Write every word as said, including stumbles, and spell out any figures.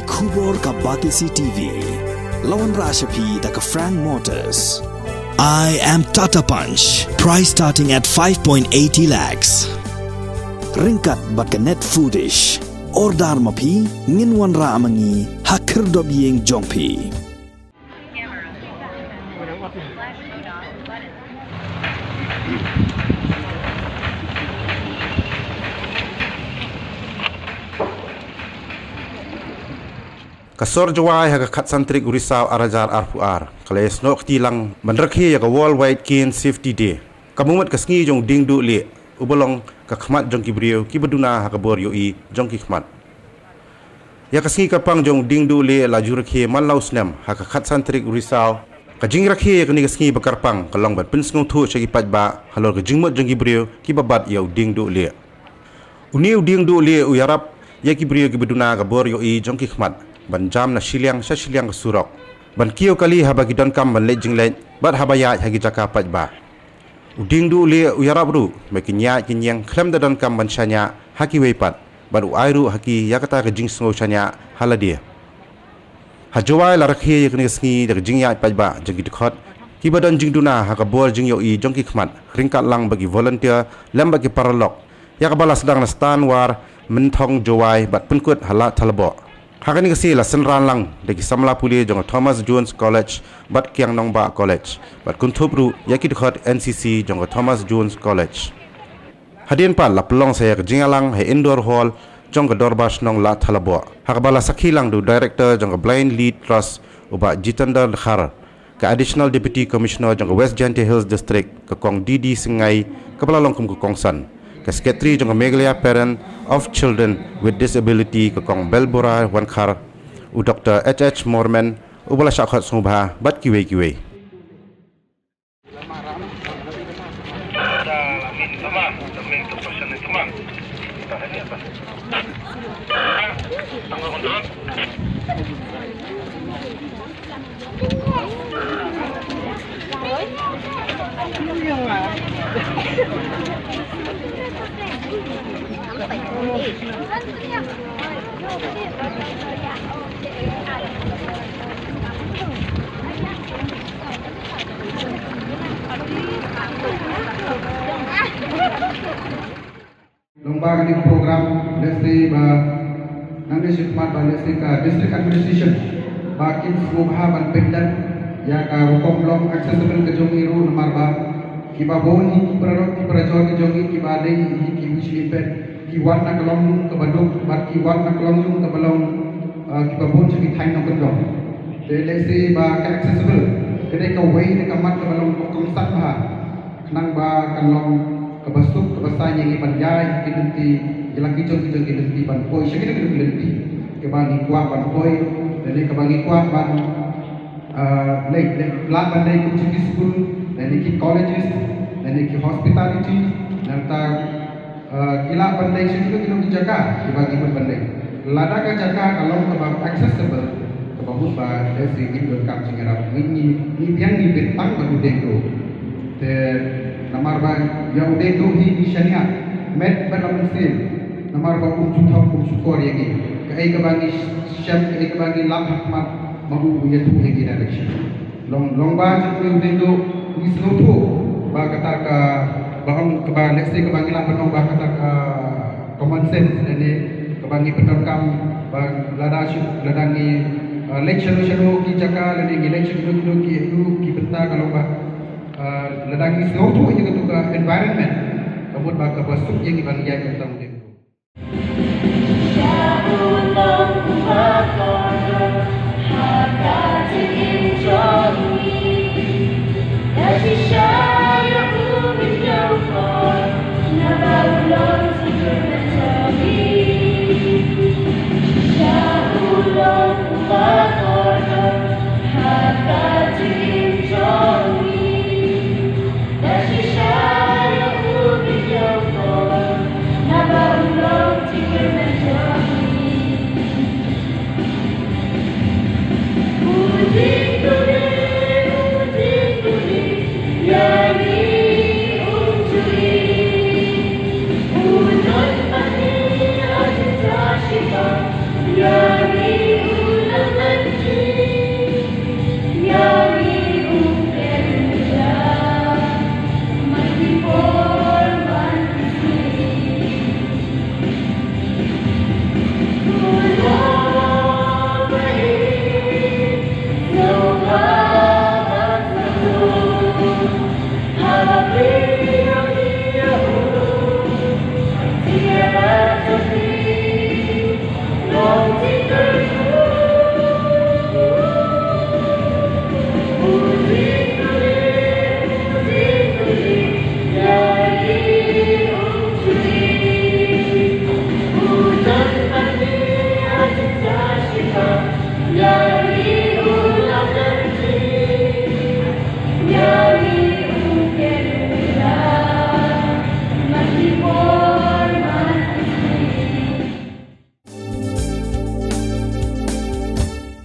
Khubor ka Batesi T V. La wanrah sha phi da ka Frank Motors. I am Tata Punch. Price starting at five point eighty lakhs. Ryngkat bad ka Net Foodish. Order ma phi, ngin wanrah ma ngi ha khyrdop ïing jong phi. Ka sor Jowai ha ka khatsan tarik u Risaw arhajar arphew ar ka la ïasnoh kti lang ban rakhe ïa ka World Wide Cane Safety Day. Ka mut ka sngi jong u dieng duh lieh uba long ka khmat jong ki briew kiba duna ha ka bor ïohi jong ki khmat. Ïa ka sngi kyrpang jong u dieng duh lieh la ju rakhe man la u snem ha ka khatsan tarik u Risaw. Ka jingrakhe ïa kane ka sngi ba kyrpang ka long ban pynsngewthuh sha ki paidbah halor ka jingmut jong ki briew kiba bat ïa u dieng duh lieh. Une u dieng duh lieh u ïarap ïa ki briew kiba duna ka bor ïohi jong ki khmat ban jam na shiliang sha shiliang ka surok, ban kiew kali haba ki donkam ban leit jingleit bad haba ïaid ha ki jaka paidbah. U dieng duh lieh u ïarap ruh ba kin ïaid kin ïeng khlem da donkam ban shaniah ha kiwei pat, bad u ai ruh ha ki ïa kata ka jingsngew shaniah ha lade. Ha Jowai la rakhe ïa kane ka sngi da ka jingïaid paidbah jong ki dkhot kiba don jingduna ha ka bor jingïohi jong ki khmat, ryngkat lang bad ki volunteer lem bad ki paralok, ïa kaba la sdang na Stanwar, Mynthong, Jowai bad pynkut ha Lad Thalaboh. Ha kane ka sngi la synran lang da ki samla pule jong ka Thomas Jones College bad Kiang Nangbah College, bad kynthup ruh ïa ki dkhot N C C jong ka Thomas Jones College. Hadien pat la pynlong sa ïa ka jingïalang ha Indoor Hall jong ka Dorbar Shnong Lad Thalaboh, ha kaba la sakhi lang da u Director jong ka Blind Lead Trust, u Bah Jitendra Dkhar, ka Additional Deputy Commissioner jong ka West Jaintia Hills District, ka Kong D D Syngai, kaba la long kum ka kongsan, ka Secretary jong ka Meghalaya Parent of Children with Disability, ka Kong Belbura Wankhar, u Doctor H H Morman, uba la shah khot sngewbha bad kiwei kiwei. Long ba kane ka program, lehse ba nangne shakhmat ba lehse ka District Administration ba kin sngewbha ban pynlong ïa ka rukom long accessible ka jong ngi ruh, namar ba kiba bun hi ki para, ki para jor ki jong ngi kiba dei hi ki wishlipet, ki wan na ka long kaba duk bad ki wan na ka long kaba long, ah, kiba bun sha ki thaiñ nongkyndong. Te lehse ba ka accessible ka dei kawei na ka mat kaba long kongsan bha. Khnang ba kan long kaba suk kaba saiñ ïa ngi ban ïaid ki lynti, ïa la ki jong ki jong ki lynti ban poi sha kino kino ki lynti kaba ngi kwah ban poi, lane kaba ngi kwah ban, ah, leit, leit, lah ban dei kum sha ki skul, lane ki colleges, lane ki hospitality, nangta, ah, ki lah ban dei sha kino kino ki jaka kiba ngi mut ban dei. Lada ka jaka ka long kaba accessible, kaba mut ba lehse ngim donkam jingïarap, ngi, ngi, ngi biang ngi bit tang bad u dieng duh. Te namar ba ïa u dieng duh hi ngi shaniah met bad la mynsiem, namar ba um ju thok um shukor ïa ngi. Kaei kaba ngi shem, kaei kaba ngi lap ha khmat, ma u u ïathuh ïa ngi direction. Long, long ba jong u dieng duh ngi sngewthuh ba kata ka, ba ong kaba lehse kaba ngi lah ban ong ba kata ka common sense, lane kaba ngi pyndonkam ba lada shu, lada ngi, uh, leit shano shano ki jaka, lane ngi leit shano shano ki ïew ki bynta, ka long ba, uh, lada ngi sngewthuh ïa katu ka environment, ka mut ba kaba suk ïa ngi ban ïaid kata u dieng duh.